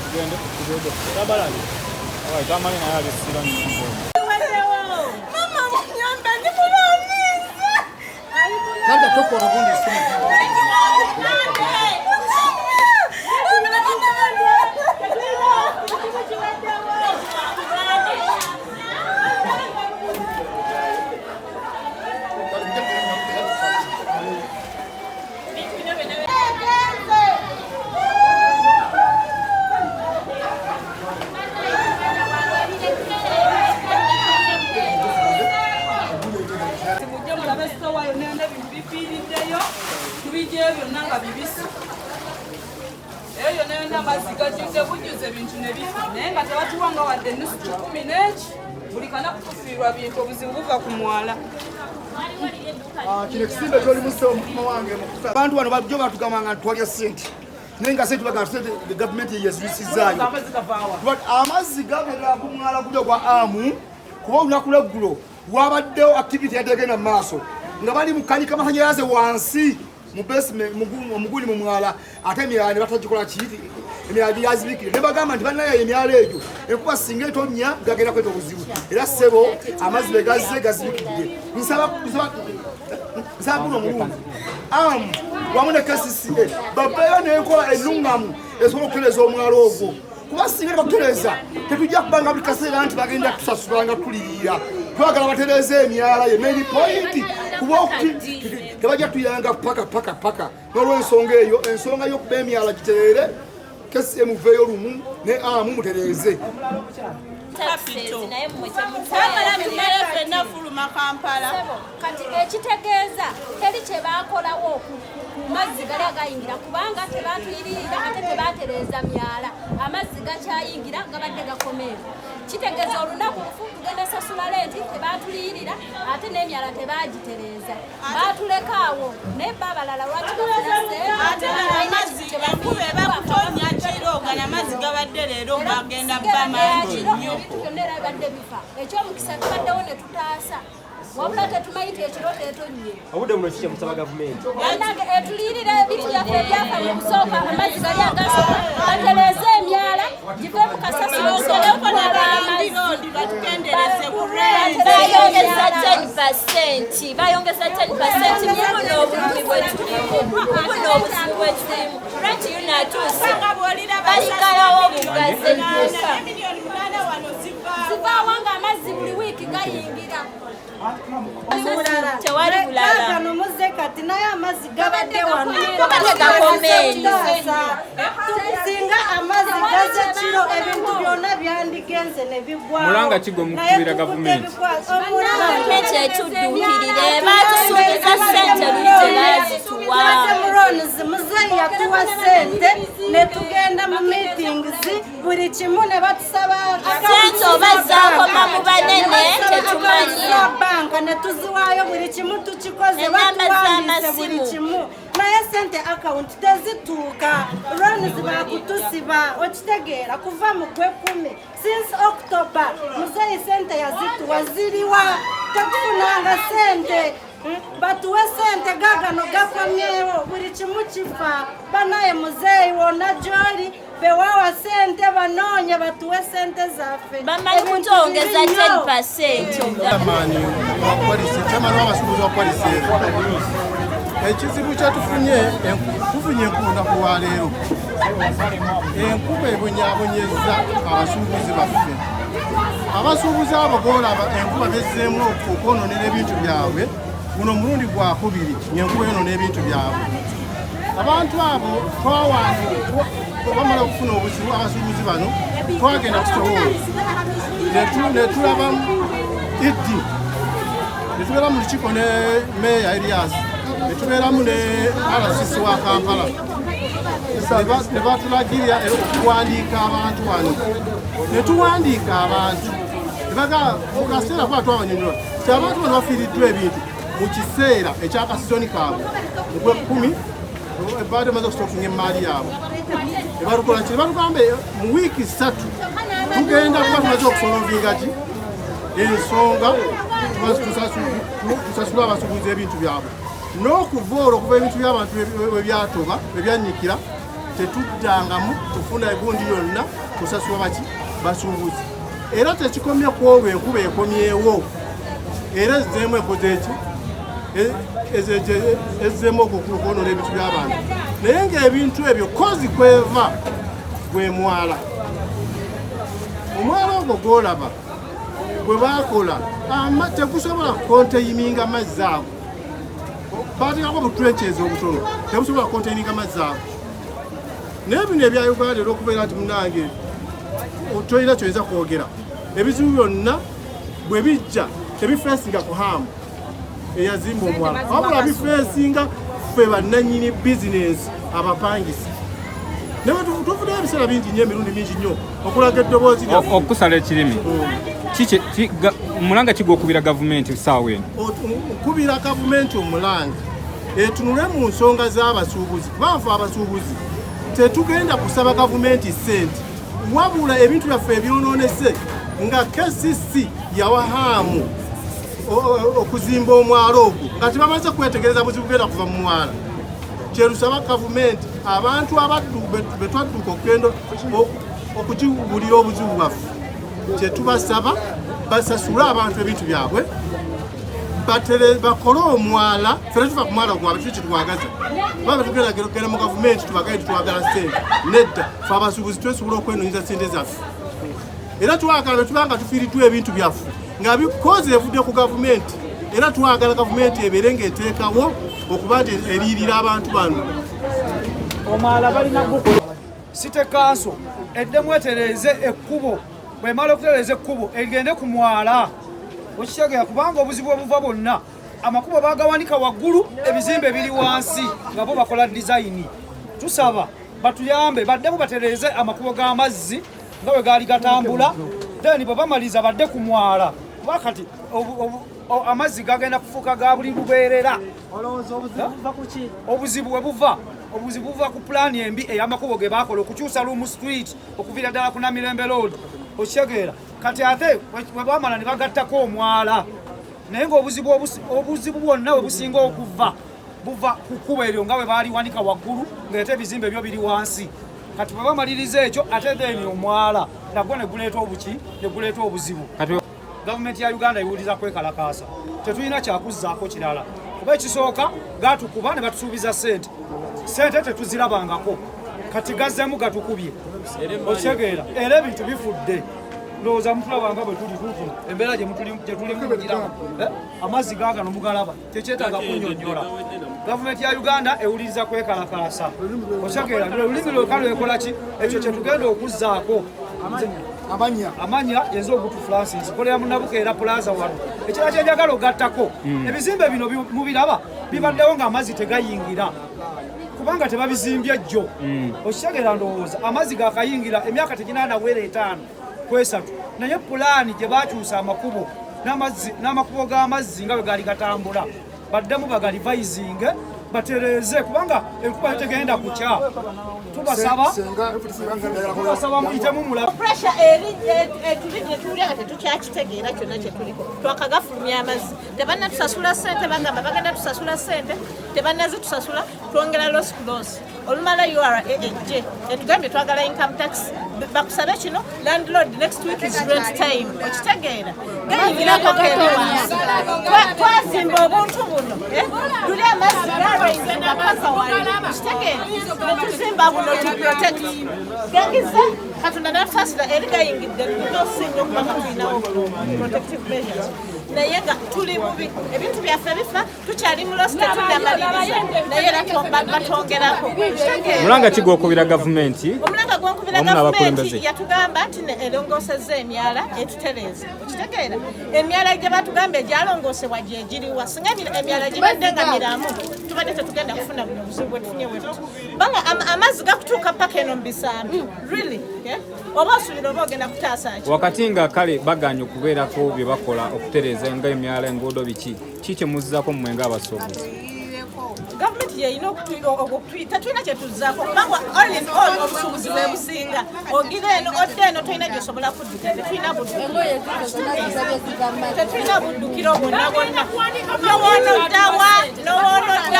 Tugende tugende. Tabalali. Awayi tamanyi naye alisira nnyo. Mama munyambe ndi mulamiza. Labda tokola gundi simu. Mujje mulabe sitowa yonna yonna ebintu bifiiriddeyo, tubigyeyo byonna nga bibisi. Eyo yonna yonna amazzi gajjudde bujjuza ebintu ne bifa, naye nga tebatuwanga wadde ennusu kikumi n'eki. Buli kanaku tufiirwa bintu, obuzibu buva ku mwala. Kino ekisimbe kyolimu ssebo mukama wange mukusa. Abantu bano bajjo batugamba nga twalya ssente naye nga ssente bagamba ssente gavumenti yeziyisizaayo. Amazzi gavaawa? But amazzi gabeera ku mwala guli ogwa amu kuba olunaku lweggulo wabaddewo activity yadde egenda mu maaso nga bali mu kanika masanyalaze wansi mu basement omuguli mu mwala ate emyala ne batagikola kiyiti emyala gyazibikire ne bagamba nti bannaye emyala egyo enkuba singa etonnya gagenda kweta obuzibu era ssebo amazzi be gazze gazibikidde. Nsaba guno omulundi amu wamu ne KCCA baveeyo n'enkola ennuŋŋamu esobola okutereeza omwala ogwo kuba singa tebakutereeza tetujja kubanga buli kaseera nti bagenda kutusasula nga tulirira. Twagala batereeze emyala ye main point kuba tebajja tuyanga paka paka paka. N'olwensonga eyo ensonga y'okuba emyala gitereere, KCCA muveeyo lumu ne amu mutereeze. Naye mmwe Twagala tumale ffenna fuluma Kampala. Kati ekitegeeza teri kye baakolawo ku mazzi gali agayingira kubanga tebatuyirira ate tebatereeza myala, amazzi gakyayingira gabadde gakomeewo. Kitegeeza olunaku lufu tugenda sasula renti, tebatuliyirira ate n'emyala tebagitereeza, batuleka awo. Naye ba abalala lwaki bafuna ssente? Ate gano amazzi enkuba eba kutonya kiro, gano amazzi gabadde leero gagenda bba mangi nnyo. Ebintu byonna era bibadde bifa. Ekyomukisa tubaddewo ne tutaasa, wabula tetumanyi ti ekiro tetonnye. Obudde buno kiki kyemusaba gavumenti? Bannange, etuliyirira ebintu byaffe ebyafa mu kusooka, amazzi gali agasooka, batereeze emyala give mu kasasiro tusobole okulaba amazzi. Landlord batukendereze ku rent. Bayongeza 10%, bayongeza 10% mubuno obulumi bwe tulimu, buno obuzibu bwe tulimu. Rent yunatuuse Nga bw'oliraba baligalawo bugazi edduuka. 8 million wano zivaawa. Zivaawa nga amazzi buli wiiki gayingira. Tewali bulala. Gano muzze kati naye amazzi gabadde wano. Gabadde gakomeeni. Singa amazzi gaze kiro ebintu byonna byandigenze ne biggwawo. Mulanga ki gwe mukubira gavumenti? Gavumenti etudduukirire, batusuubiza ssente luli tebaazituwa. Loans muzeeyi yatuwa ssente ne tugenda mu meetings buli kimu ne batusaba. Ssente oba zaakoma mu banene tetumanyi. Banka ne tuziwaayo, buli kimu tukikoze. Ennamba Batuwandiise buli z'amasimu. kimu naye sente account tezituuka. Loans bakutusiba okitegeera kuva mu gwekumi, since October. Muzeeyi sente yazituwa ziriwa? Tetufunanga sente. Batuwe sente gagano gakomyewo, buli kimu kifa. Banaye muzeeyi wonna gyoli bewawa sente banoonye batuwe sente zaffe. Bamanyi Ebintu kutwongeza bibi nnyo. 10%. Chairman wa Quality, chairman w'abasuubuzi wa Quality. Ekizibu kyetufunye, tufunye enkunda ku lwaleero. Enkuba ebonyaabonyezza abasuubuzi baffe. Abasuubuzi abo golaba enkuba bezzeemu okwonoonera ebintu byabwe. Guno omulundi gwakubiri ng'enkuba yonoona ebintu byabwe. Abantu abo bamala okufuna obuzibu, abasuubuzi bano twagenda kusobola netulaba iddi netubeera mu lukiiko ne Meeya Erias, netubeeramu ne RCC wa Kampala, ne batulagirira era okuwandiika abantu wano, netuwandiika abantu nebagaa mu kaseera kuba twabanyonyola ti abantu bano bafiiriddwa ebintu mu kiseera ekyakasizoni kaabwe ogwekumi, baadde bamaze okusitokinga emaali yaabwe. Nebalukola ki? Nebatugamba mu wiiki 3 tugenda kuba tumaze okusolovinga ki ensonga, tusasule abasuubuzi ebintu byabwe. N'okuva olwo okuva ebintu by'abantu bwe byatoba bwe byannyikira, tetuddangamu kufuna egundi yonna kusasula baki basuubuzi. Era tekikomye ku olwo, enkuba ekomyewo era ezzeemu ekoze eki ezzeemu okwonoona ebintu by'abantu, naye ng'ebintu ebyo cause kweva gwe mwala. Omwala ogwo gw'olaba gwe baakola tegusobola kucontaininga mazzi ago, bateekako butrenches obutono, tebusobola kucontaininga mazzi ago. Naye bino ebya Uganda era okubeera nti munange tolina kyoyinza kwogera, ebizibu byonna bwe bijja tebifacinga ku Ham eyazimba omwala, wabula bifacinga ffe bannannyini bizinensi abapangisa. Naye tuvuddeyo ebiseera bingi nnyo, emirundi mingi nnyo okulaga eddoboozi lyaffe. Okusala ekirimi, omulanga ki gw'okubira gavumenti saawa eno? Nkubira gavumenti omulanga etunule mu nsonga z'abasuubuzi, kubanga ffe abasuubuzi tetugenda kusaba gavumenti ssente, wabula ebintu byaffe ebyonoonese nga KCC yawa Ham okuzimba omwalo ogwo nga tebamaze kwetegereza buzibu genda kuva mu mwala. Kyerusaba gavumenti, abantu betwadduka okugenda okukiwulira obuzibu bwaffe, kyetubasaba basasule abantu ebintu byabwe, bakole omwala. Ffe tuva ku mwala gwabwe, kiki kyetwagaza? Kuba betugenda genda mu gavumenti tubagaye titwagala ssente, nedda. Fe abasuubuzi twesobola okwenonyeza ssente zaffe, era twagala bwe tuba nga tufiiriddwa ebintu byaffe nga bikoze evudde ku gavumenti, era twagala gavumenti ebeere ng'eteekawo okuba nti eriirira abantu bano. Omwala balina gukola, City Council eddemu etereeze ekkubo. Bwemala okutereeza ekkubo egende ku mwala, okitegeera? Kubanga obuzibu obuva bwonna, amakubo bagawanika waggulu, ebizimbe biri wansi nga bo bakola design. Tusaba batuyambe baddemu batereeze amakubo g'amazzi nga bwe gaali gatambula, then bwe bamaliriza badde ku mwala, kuba kati amazzi gagenda kufuuka ga buli lubeerera. Obuzibu bwe buva, obuzibu buva ku pulaani embi ey'amakubo ge baakola okukyusa Luwum Street okuviira ddala ku Namirembe Road, okitegeera? Kati ate bwe bamala ne bagattako omwala, naye ng'obuzibu obuzibu bwonna bwe businga okuva buva ku kkubo eryo nga bwe baaliwanika waggulu ng'ate ebizimbe byo biri wansi. Kati bwe bamaliriza ekyo, ate then omwala nagwo ne guleeta obuki, ne guleeta obuzibu. Gavumenti ya Uganda ewuliriza kwekalakaasa, tetulina kyakuzzaako kirala, kuba ekisooka gatukuba ne batusuubiza ssente, ssente tetuzirabangako. Kati gazzemu gatukubye, okitegeera? Era ebintu bifudde. Ndowooza mutulabanga bwe tuli tuutuno, embeera gye tulimu mugiraba. Amazzi gaagano mugalaba, tekyetaaga kunyonyola. Gavumenti ya Uganda ewuliriza kwekalakaasa, okitegeera? Olulimi lweka lwekola ki? Ekyo kyetugenda okuzzaako. Amanya yenza Ogutu Francis, kolera Munabukeera Plaza wano. Ekirala kyenjagala ogattako, ebizimbe bino mubiraba bibaddewo ng'amazzi tegayingira kubanga tebabizimbye jjo, okitegeera? Ndowooza amazzi gakayingira emyaka teginaanawera 5 ku 3, naye pulaani gye bakyusa amakubo n'amakubo g'amazzi nga bwe gaali gatambula, baddemu bagalivayizinge, batereeze, kubanga enkuba yo tegenda kukya. Tubasaba, tubasaba muyitemu mulabe. Pressure eri etuli gye tuwulira nga tetukyakitegeera kyonna kye tuliko. Twakagafulumya amazzi, tebannatusasula ssente. Bagamba bagenda tusasula ssente, tebannazitusasula. Twongera loss ku loss. Olumala URA ejje etugambye twagala income tax, bakusabe kino. Landlord, next week is rent time, okitegeera? Gayingirako keri wansi. Twazimba obuntu buno, eh? Tuli amazzi garaisinga paka wali, okitegeera? Netuzimba buno to protect gagize. Katonda natusasira, eri gayingidde loss nnyo kubanga tulinawo protective measures, naye nga tuli bubi. Ebintu byaffe bifa, tukyali mu loss, tetunamaliriza, naye era batwongerako. Mulanga ki gw'okubira gavumenti Omulanga gwonkubira wamu gavumenti, n'abakulembeze? yatugamba nti erongosezza emyala, etutereeze, okitegeera? Emyala gye batugamba egyalongoosebwa gyegiriwa? Singa emyala gibadde nga miramu, tubadde tetugenda kufuna buno obuzibu bwe tufunye bwe tuti, kubanga amazzi gakutuuka paka eno mu bisambi, really, yeah? Oba osuubira oba ogenda kutaasa ki? Wakati nga kale baganye okubeerako bye bakola okutereeza nga emyala, enguudo, biki, ki kye muzzaako mmwe ng'abasuubuzi? Gavumenti yeyina tetulina kyetuzzaako, kubanga all in all obusuubuzi bwe businga. Ogira eno, odda eno, tolina gyosobola kudduka. Tetulina buddukiro, tetulina buddukiro bwonna bwonna. Nowoonoddawa, nowoonoddawa.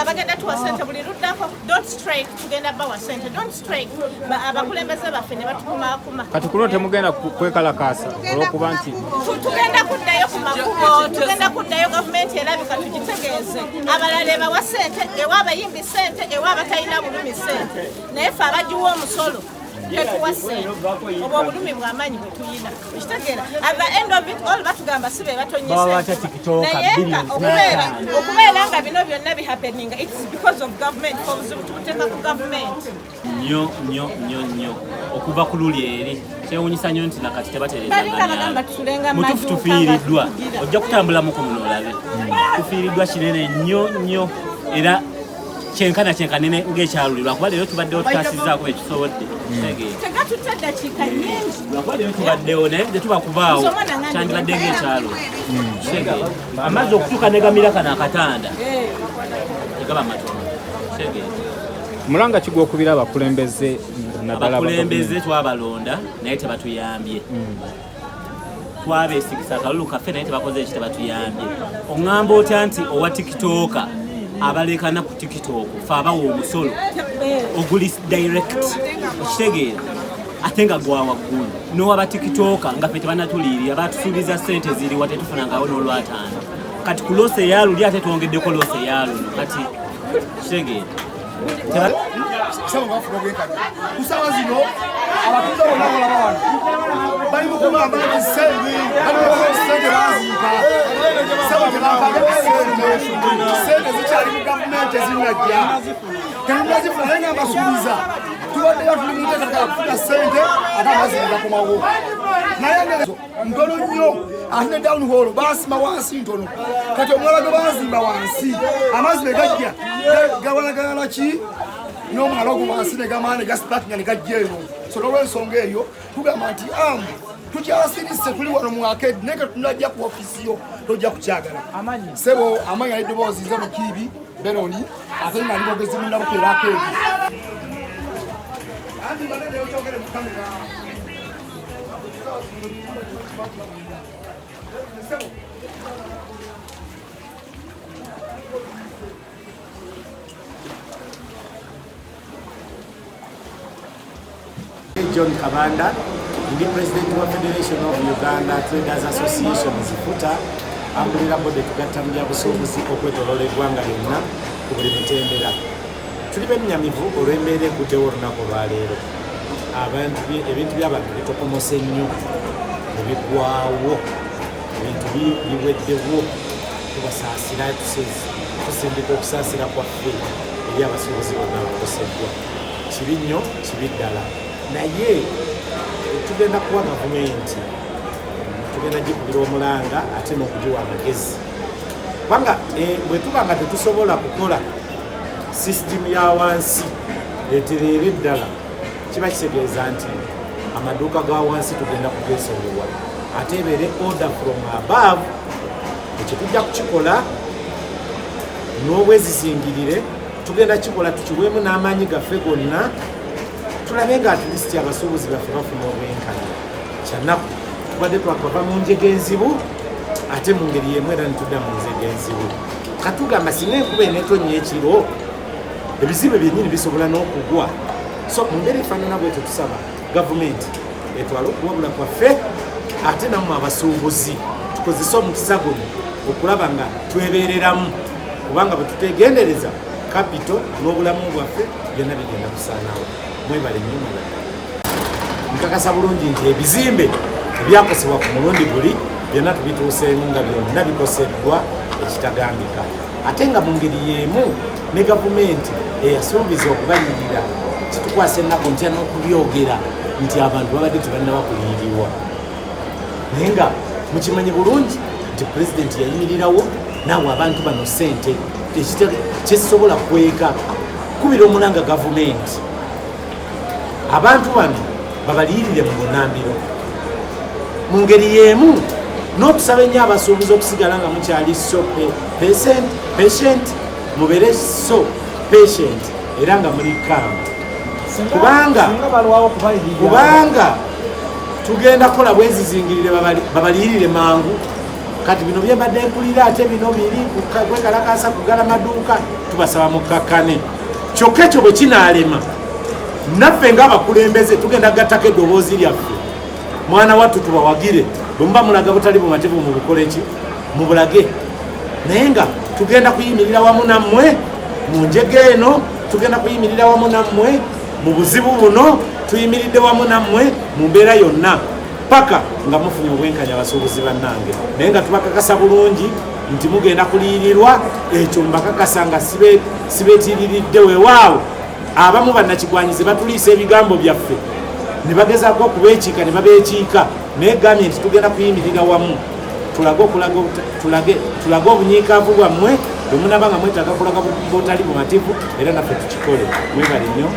Batugamba bagenda tuwa sente buli luddako, don't strike, tugenda bawa sente, don't strike. Abakulembeze baffe ne batukumaakuma. Kati kuno temugenda kwekalakaasa olw'okuba nti Tugenda kuddayo ku makubo, tugenda kuddayo. Gavumenti erabika tugitegeeze, abalala ebawa sente, ewa abayimbi sente, ewa abatalina bulumi sente, naye ffe abagiwa omusolo tetuwa sente. Obwo obulumi bw'amaanyi bwe tuyina, okitegeera? At the end of it all batugamba si be batonyese, Baba batya TikTok, naye nga billions n'ataano. okubeera nga bino byonna bihappeninga, it's because of government. Obuzibu tubuteeka ku gavumenti. Nnyo nnyo nnyo nnyo, okuva ku luli eri kyewunyisa nnyo nti nakati tebatereeza. Balinga bagamba tusulenga mu Mutuufu, maduuka tufiiriddwa. nga tutugira. Ojja kutambulamuko muno olabe tufiiriddwa kinene nnyo nnyo, era kyenkana kyenkanene ng'ekyaluli, lwakuba leero tubaddewo tutaasizzaako ekisobodde, kitegeera? Tegatutta ddakiika nnyingi. Lwakuba leero tubaddewo, naye tetuba kubaawo kyandibadde ng'ekyalo, kitegeera? Amazzi okutuuka ne gamira kano akatanda tegaba matono, kitegeera? Mulanga kigwa okubira abakulembeze naddala Abakulembeze twabalonda naye tebatuyambye. Twabeesigisa akalulu kaffe naye tebakoze eki, tebatuyambye. Oŋŋamba otya nti owa TikToker abalekana ku TikTok, fe abawa omusolo oguli direct, okitegeera, ate nga gwa waggulu, n'owaba TikToker nga ffe tebanatuliirira, batusuubiza ssente, ziriwa? Tetufunangawo n'olwataano. Kati ku loss eyaluli ate twongeddeko loss eyaluno kati, kitegeera? Sabo bafuna obwenkanya. Ku ssaawa zino abatuuze bonna balaba wano bali mu kugamba nti sente sente baziika, sabo tebampadde sente, sente zikyali mu gavumenti ezinnajja, tetunazifuna, naye nga mbasuubiza tubaddeyo tuli mu nteekateeka kufuna sente ate amazzi gakomawo, naye nga ntono nnyo. Ate ne down hall basima wansi ntono, kati omwala gwe bazimba wansi amazzi ne gajja gawalagala ki n'omwala ogwo wansi ne gamala ne gasparkinga ne gajja eno. So n'olwensonga eyo tugamba nti amu tukyasirise, tuli wano mu arcade, naye ketunajja ku ofisi yo tojja kukyagala. Sebo, amanya n'eddoboozi, nze Mukiibi Benoni, ate nga ndi mwogezi munnabukeera arcade. Anti banene okyogere mu kamera. Sebo. John Kabanda, ndi president wa Federation of Uganda Traders Association FUTA, umbrella body tugatta mu byabusuubuzi okwetoloola eggwanga lyonna ku buli mitendera. Tuli bennyamivu olw'embeera eguddewo olunaku olwaleero. Abantu ebintu by'abantu bitokomose nnyo ne biggwawo, ebintu biweddewo. Tubasaasira, tusindika okusaasira kwaffe eri abasuubuzi bonna abakoseddwa. Kibi nnyo, kibi ddala, naye tugenda kuwa gavumenti, tugenda gikubira omulanga ate n'okugiwa amagezi, kubanga bwe tuba nga tetusobola kukola sisitimu ya wansi etereere ddala, kiba kitegeeza nti amaduuka ga wansi tugenda kugesonyiwa, ate ebeere order from above. Ekyo tujja kukikola n'obwezizingirire, tugenda kikola tukiweemu n'amaanyi gaffe gonna, tulabe nga at least abasuubuzi baffe bafuna obwenkanya. Kyanaku, tubadde twakava mu njega enzibu, ate mu ngeri yemu era nitudda mu nzega enzibu. Katugamba singa enkuba eneetonya ekiro, ebizibu byennyini bisobola n'okugwa. So mu ngeri efaanana bwetyo, tusaba gavumenti etwale okuwabula kwaffe, ate nammwe abasuubuzi tukozese omukisa guno okulaba nga twebeereramu, kubanga bwe tutegendereza, capital n'obulamu bwaffe byonna bigenda kusaanawo. Mwebale nnyo, mwebale. Nkakasa bulungi nti ebizimbe ebyakosebwa ku mulundi guli byonna tubituuseemu nga byonna bikoseddwa ekitagambika, ate nga mu ngeri y'emu ne gavumenti eyasuubiza okubalirira. Kitukwasa ennaku ntya n'okubyogera nti abantu babadde tebannaba kuliyirirwa, naye nga mukimanyi bulungi nti pulezidenti yayimirirawo naawe abantu bano sente. Kyekisobola kweka kubira omulanga gavumenti, abantu bano babaliyirire mu bunambiro. Mu ngeri y'emu n'okusaba ennyo abasuubuzi okusigala nga mukyali so patient, mubeere so patient era nga muli calm, kubanga tugenda kukola bwezizingirire babaliyirire mangu. Kati bino byembadde mpulira, ate bino biri kwekalakasa kugala maduuka, tubasaba mukakkane. Kyokka ekyo bwe kinaalema, naffe ng'abakulembeze tugenda kugattako eddoboozi lyaffe, mwana wattu, tubawagire. Bwe muba mulaga butali bumativu mu bukole ki, mubulage, naye nga tugenda kuyimirira wamu nammwe mu njega eno, tugenda kuyimirira wamu nammwe mu buzibu buno, tuyimiridde wamu nammwe mu mbeera yonna paka nga mufunye obwenkanya, abasuubuzi bannange. Naye nga tubakakasa bulungi nti mugenda kuliyirirwa, ekyo mbakakasa nga sibeetiriridde. Weewaawo abamu bannakigwanyizi batuliisa ebigambo byaffe ne bagezaako okubeekiika ne babeekiika, naye gambye nti tugenda kuyimirira wamu, tulage okulaga tulage tulage obunyiikaavu bwammwe. Bwe munaba nga mwetaaga kulaga butali bumativu, era naffe tukikole. Mwebale nnyo.